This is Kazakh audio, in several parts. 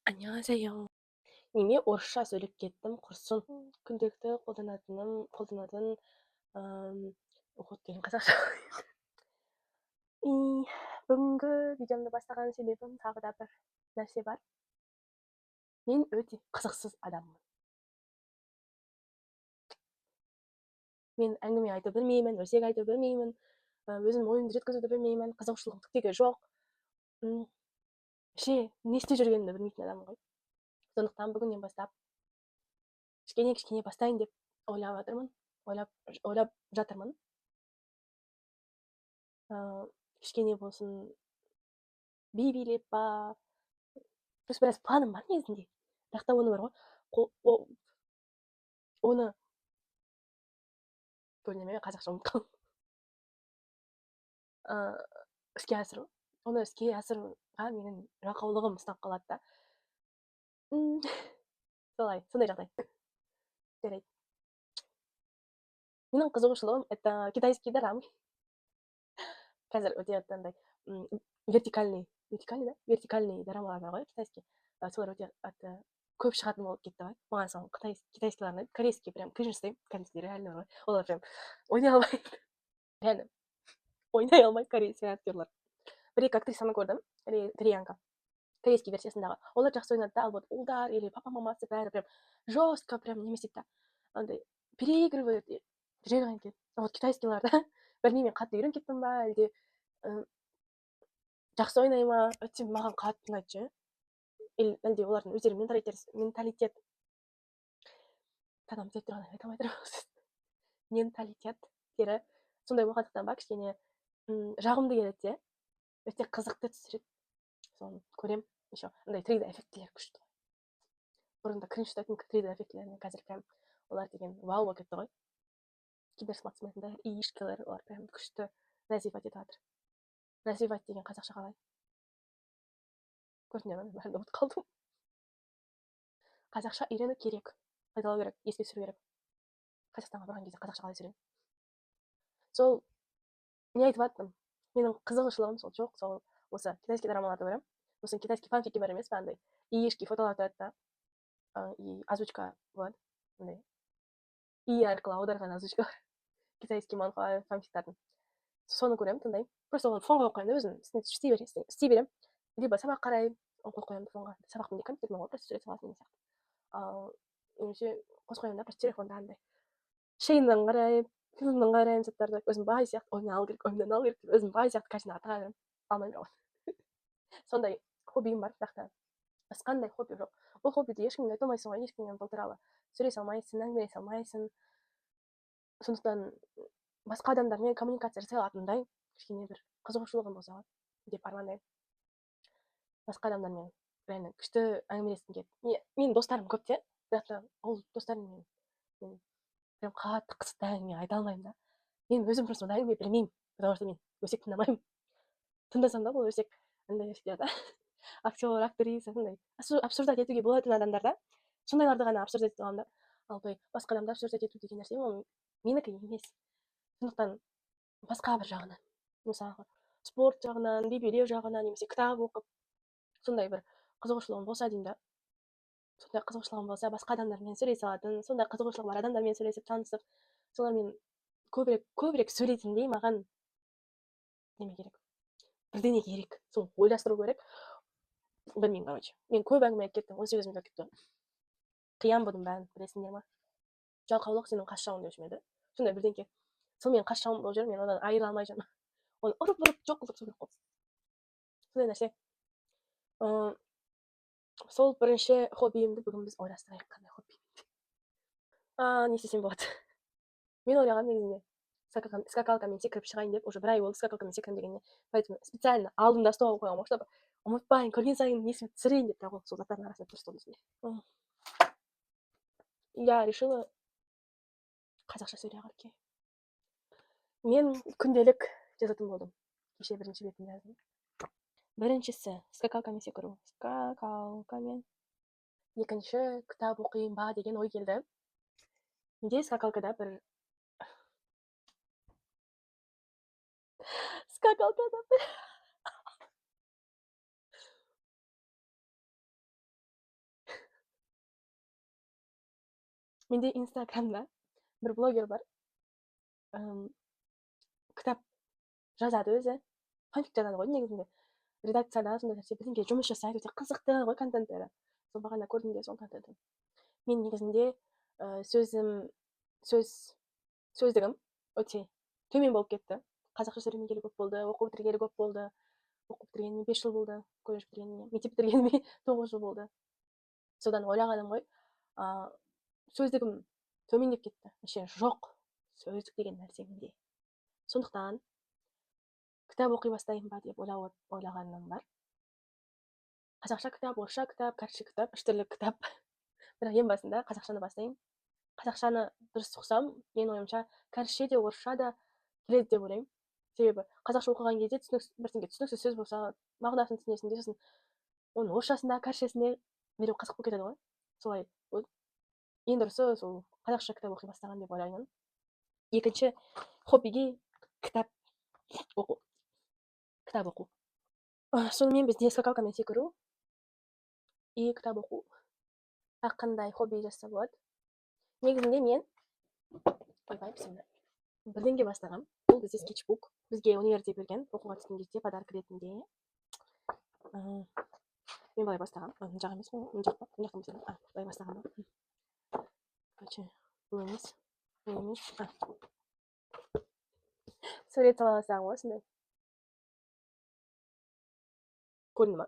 안녕하세요. Неме орысша сөйлеп кеттім, құрсын. Күнделікті қолданатын уход деген қазақша. И бүгінгі видеомды бастаған себебім тағы да бір нәрсе бар. Мен өте қызықсыз адаммын. Мен әңгіме айта білмеймін, өсек айта білмеймін, өзімнің ойымды жеткізуді білмеймін, қызығушылығым түктегі жоқ. Вообще не істеп жүргенімді білмейтін адаммын ғой. Сондықтан бүгіннен бастап кішкене-кішкене бастайын деп ойлап жатырмын, ойлап жатырмын. Кішкене болсын би билеп па, то есть біраз планым бар негізінде. Бірақ та оны бар ғой, оны көріне ме, қазақша ұмытып қалдым. Іске асыру. Оны іске асыруға менің жалқаулығым ұстап қалады да. Солай, сондай жағдай. Жарайды. Менің қызығушылығым это китайский дорамы. Қазір өте андай вертикальный, вертикальный да? Вертикальный дорамалар бар ғой, китайский. Солар өте қатты көп шығатын болып кетті ғой. Маған соны китайскийлар ұнайды. Корейский прям кринж ұстаймын. Кәдімгідей реально бар ғой. Олар прям ойнай алмайды. Реально ойнай алмайды корейский актерлар. Бір-екі актрисаны көрдім, кореянка. Корейский версиясындағы. Олар жақсы ойнады да, ал вот ұлдар или папа мамасы бәрі прям жестко прям неме істейді да. Андай переигрывают, жүрегі қайнап кетеді. А вот китайскийларда білмеймін, мен қатты үйреніп кеттім ба, әлде жақсы ойнай ма, өте маған қатты ұнайды ше. Әлде олардың өздері менталитет кәдімгі тұрған айта алмай тұрмын. Менталитеттері сондай болғандықтан ба, кішкене жағымды келеді де, өте қызықты түсіреді. Соны көрем. Еще андай 3D эффектілер күшті. Бұрында кринж ұстайтын 3D эффектілеріне, қазір прям олар деген вау болып кетті ғой. Киберспортсмендер, ИИшкалар, олар прям күшті развивать етіп жатыр. Развивать деген қазақша қалай? Көрдіңдер ма, мен бәрін ұмытып қалдым. Қазақша үйрену керек, пайдалану керек, еске түсіру керек. Қазақстанға барған кезде қазақша қалай сөйлеймін? Сол не айтып жатырмын? Менің қызығушылығым сол жоқ, сол осы китайский дорамаларды көремін. Сосын китайский фанфики бар емес пе, андай ИИшки фотолар тұрады да, и озвучка болады. Андай ИИ арқылы аударған озвучка бар. Китайский манхуа фанфиктардың. Соны көремін, тыңдаймын. Просто оны фонға қойып қоямын да, өзім істей беремін, істей беремін. Либо сабақ қараймын, қойып қоямын фонға. Сабақ менде компьютермен ғой, просто сурет саласың деген сияқты. Ал немесе қосып қоямын да, просто телефонда андай Шейннан қараймын, фильмнен қараймын заттарды. Өзім бай сияқты, ой, мынаны алу керек, ой, мынаны алу керек деп өзім бай сияқты картинаға тыға беремін. Алмаймын бірақ. Сондай хоббиім бар, бірақ та басқандай хобби жоқ. Бұл хоббиді ешкімге айта алмайсың ғой, ешкіммен бұл туралы сөйлесе алмайсың, әңгімелесе алмайсың. Сондықтан басқа адамдармен коммуникация жасай алатындай кішкене бір қызығушылығым болса деп армандаймын. Басқа адамдармен реально күшті әңгімелескім келеді. Менің достарым көп те, бірақ та ол достарыммен мен прям қатты қызықты әңгіме айта алмаймын да. Мен өзім просто ондай әңгіме білмеймін, потому что мен өсек тыңдамаймын. Тыңдасам да, бұл өсек андай өсектер да. Актер, актриса сондай обсуждать етуге болатын адамдар да. Сондайларды ғана обсуждать ете аламын да. Ал былай басқа адамды обсуждать ету деген нәрсе ол менікі емес. Сондықтан басқа бір жағынан, мысалға, спорт жағынан, би билеу жағынан немесе кітап оқып, сондай бір қызығушылығым болса деймін да. Сондай қызығушылығым болса, басқа адамдармен сөйлесе алатын, сондай қызығушылығы бар адамдармен сөйлесіп, танысып, солармен көбірек сөйлейтіндей маған неме керек. Бірдеңе керек. Соны ойластыру керек. Білмеймін, короче. Мен көп әңгіме айтып кеттім, 18 минут кетті. Қиям бұның бәрін, білесіңдер ма? Жалқаулық сенің қас жауың деуші ме еді? Сондай бірдеңке. Сол менің қас жауым болып жүр, мен одан айырыла алмай жүрмін. Оны ұрып-ұрып жоқ қылып тастау керек қой. Сондай нәрсе. Сол бірінші хоббиімді бүгін біз ойластырайық, қандай хобби. Не істесем болады? Мен ойлағанмын негізінде скакалкамен секіріп шығайын деп, уже бір ай болды скакалкамен секіремін дегеніне. Поэтому специально алдымда стол қойғанмын, чтобы ұмытпайын, көрген сайын есіме түсірейін деп, бірақ ол сол заттардың арасында тұр столдың үстінде. Я решила қазақша сөйлей керек. Мен күнделік жазатын болдым. Кеше бірінші бетін жаздым. Біріншісі скакалкамен секіру. Скакалкамен. Екінші, кітап оқиын ба деген ой келді. Менде скакалкада бір скакалкада бір Менде Инстаграмда бір блогер бар. Кітап жазады өзі. Фанфик жазады ғой негізінде. Редакцияда сондай нәрсе бірдеңе жұмыс жасайды, өте қызықты ғой контенттері. Сол бағана көрдім де сол контентін. Мен негізінде сөздігім өте төмен болып кетті. Қазақша сөйлемегелі көп болды, оқу бітіргелі көп болды. Оқу бітіргеніме 5 жыл болды, колледж бітіргеніме, мектеп бітіргеніме 9 жыл болды. Содан ойлағаным ғой, сөздігім төмендеп кетті. Вообще жоқ сөздік деген нәрсе менде. Сондықтан кітап оқи бастайын ба деп ойлағаным бар. Қазақша кітап, орысша кітап, кәрісше кітап, үш түрлі кітап. Бірақ ең басында қазақшаны бастайын. Қазақшаны дұрыс ұқсам, менің ойымша, кәрісше де, орысша да келеді деп ойлаймын. Себебі қазақша оқыған кезде бірдеңе түсініксіз сөз болса, мағынасын түсінесің де, сосын оның орысшасында, кәрісшесінде дереу қызық болып кетеді ғой. Солай, ең дұрысы сол қазақша кітап оқи бастаған деп ойлаймын. Екінші хоббиге кітап оқу. Кітап оқу. Сонымен бізде скакалкамен секіру и кітап оқу. А қандай хобби жазса болады? Негізінде мен ойбай, бісміллә, бірдеңе бастағам. Бұл бізде скетчбук. Бізге универде берген, оқуға түскен кезде подарок ретінде. Мен былай бастағам. Мына жақ емес қой, мына жақ па? Мына жақтан бастағам. Былай бастағам ба? Короче, бұл емес, бұл емес. Сурет сала бастағам ғой осындай. Көрінді ма?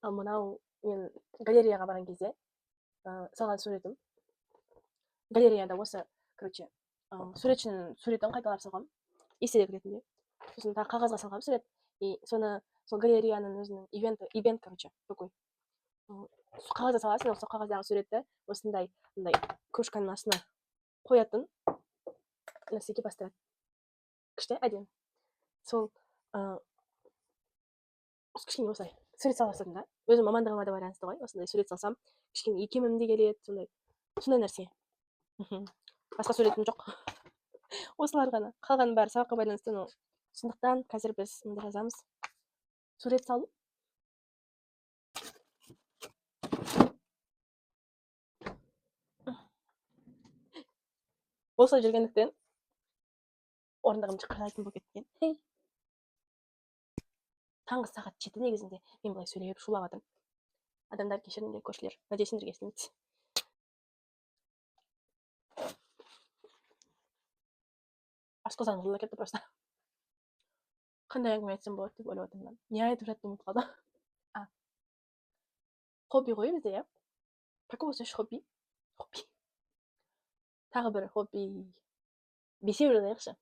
Ал мынау мен галереяға барған кезде, салған суретім. Галереяда осы, короче, суретшінің суретін қайталап салғам, естелік ретінде. Сосын тағы қағазға салғам сурет. И соны сол галереяның өзінің ивенті, ивент, короче, такой. Қағазға саласың, сол қағаздағы суретті осындай мындай кружканың астына қоятын нәрсеге бастырады. Күшті, әдемі. Сол, кішкене осылай сурет сала бастадым да. Өзім мамандығыма да байланысты ғой, осындай сурет салсам, кішкене икемім де келеді, сондай нәрсе. Басқа суретім жоқ. Осылар ғана. Қалғанының бәрі сабаққа байланысты, но сондықтан қазір біз мында жазамыз. Сурет салу. Осылай жүргендіктен орындығым жықырлайтын болып кеткен. Таңғы сағат 7 негізінде мен былай сөйлеп шулап жатырмын. Адамдар кешіріңдер, көршілер. Надеюсь, сендерге естілмейді. Асқазаным жырыла кетті просто. Қандай әңгіме айтсам болады деп ойлап жатырмын. Не айтып жаттым, ұмытып қалдым. Хобби ғой бізде, иә? Пока осы үш хобби. Хобби. Тағы бір хобби. Бесеу жазайықшы.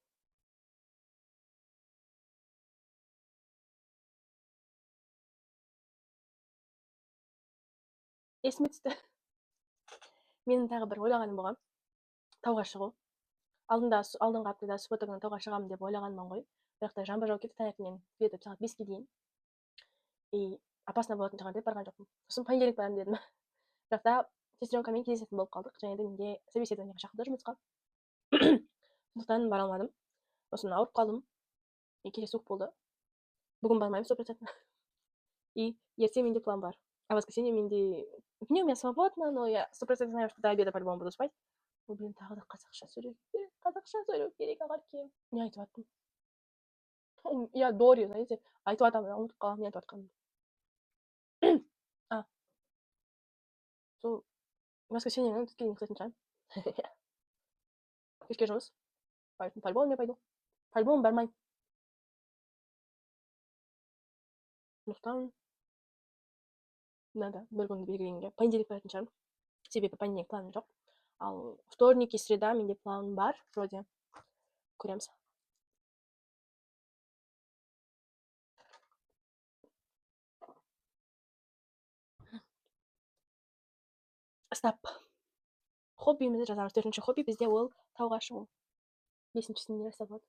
Есіме түсті. Менің тағы бір ойлағаным болған. Тауға шығу. Алдыңғы аптада суббота күні тауға шығамын деп ойлағанмын ғой. Бірақ та жаңбыр жауып кетті таңертеңнен где-то сағат 5-ке дейін. И опасно болатын шығар деп барған жоқпын. Сосын понедельник барамын дедім. Бірақ та сестренкамен кездесетін болып қалдық. Және де менде собеседованиеға шақырды жұмысқа. Сондықтан бара алмадым. Сосын ауырып қалдым. И кеше суық болды. Бүгін бармаймын 100%. И ертең менде план бар. А воскресенье менде днем я свободна, но я 100% знаю, что до обеда по-любому буду спать. Ой, блин, тағы да қазақша сөйлеу керек, қазақша сөйлеу керек, ағаркем. Не айтып жаттым? Я Дори, знаете, айтып жатамын, ұмытып қаламын не айтып жатқанымды. Сол воскресенье күні түске дейін ұйықтайтын шығармын. Кешке жұмыс. Поэтому по-любому я пойду. По-любому бармаймын. Сондықтан надо бір күнді белгілегенге. Понедельник баратын шығармын. Себебі понедельник планым жоқ. Ал вторник и среда менде план бар, вроде. Көреміз. Стоп. Хоббимізді жазамыз. Төртінші хобби бізде ол тауға шығу. Бесіншісін не жазса болады?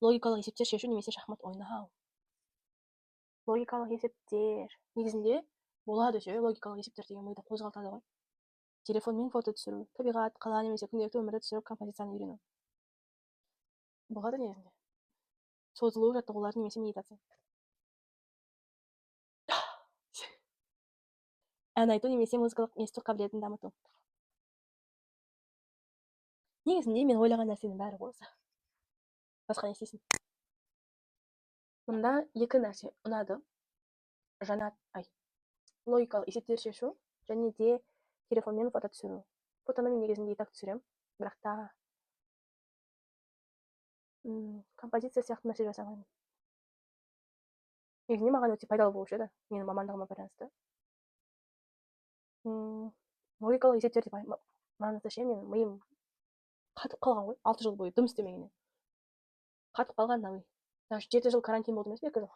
Логикалық есептер шешу немесе шахмат ойнау. Логикалық есептер. Негізінде болады ше, логикалық есептер деген миды қозғалтады ғой. Телефонмен фото түсіру, табиғат, қала немесе күнделікті өмірді түсіріп композицияны үйрену. Болады негізінде. Созылу жаттығулары немесе медитация. Ән айту немесе музыкалық есту қабілетін дамыту. Негізінде мен ойлаған нәрсенің бәрі осы. Басқа не істейсің? Мұнда екі нәрсе ұнады. Жанат, ай, логикалық есептер шешу және де телефонмен фото түсіру. Фотоны мен негізінде и так түсіремін, бірақ та композиция сияқты нәрсе жасамаймын. Негізінде маған өте пайдалы болушы еді, менің мамандығыма байланысты. Логикалық есептер деп маңызды ше, менің миым қатып қалған ғой, 6 жыл бойы дым істемегеннен. Қатып қалған мына ми. Даже 7 жыл карантин болды емес пе, 2 жыл.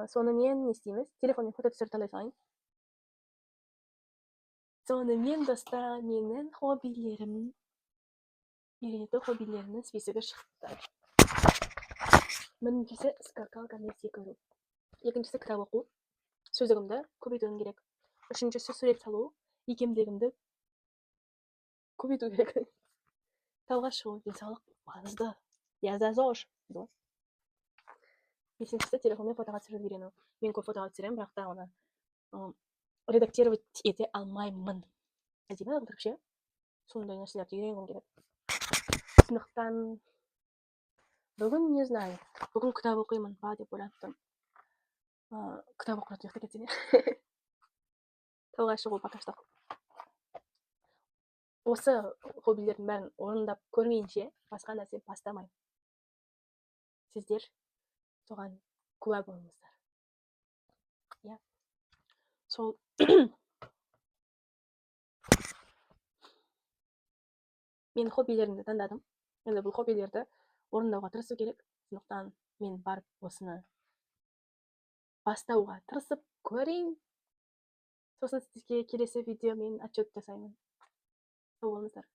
Сонымен не істейміз? Телефонмен фото түсіріп таңдай салайын. Сонымен, достар, менің хоббилерім, үйренетін хоббилерімнің списогі шықты. Біріншісі — скакалкамен секіру. Екіншісі — кітап оқу. Сөздігімді көбейтуім керек. Үшіншісі — сурет салу, икемдігімді көбейту керек. Тауға шығу, денсаулық маңызды. Я за ЗОЖ дейді ғой. Бесіншісі — телефонмен фотоға түсіруді үйрену. Мен көп фотоға түсіремін, бірақ та оны редактировать ете алмаймын. Әдемі қылдырып ше, сондай нәрселерді үйренгім келеді. Сондықтан бүгін, не знаю, бүгін кітап оқимын ба деп ойланып тұрмын. Кітап оқып ұйықтап кетсем, иә. Тауға шығу пока что. Осы хоббилердің бәрін орындап көрмейінше, басқа нәрсе бастамаймын. Сіздер соған куә болыңыздар. Иә. Сол мен хоббилерімді таңдадым. Енді бұл хоббилерді орындауға тырысу керек. Сондықтан мен барып осыны бастауға тырысып көрейін. Сосын сізге келесі видеомен отчет жасаймын. Сау болыңыздар.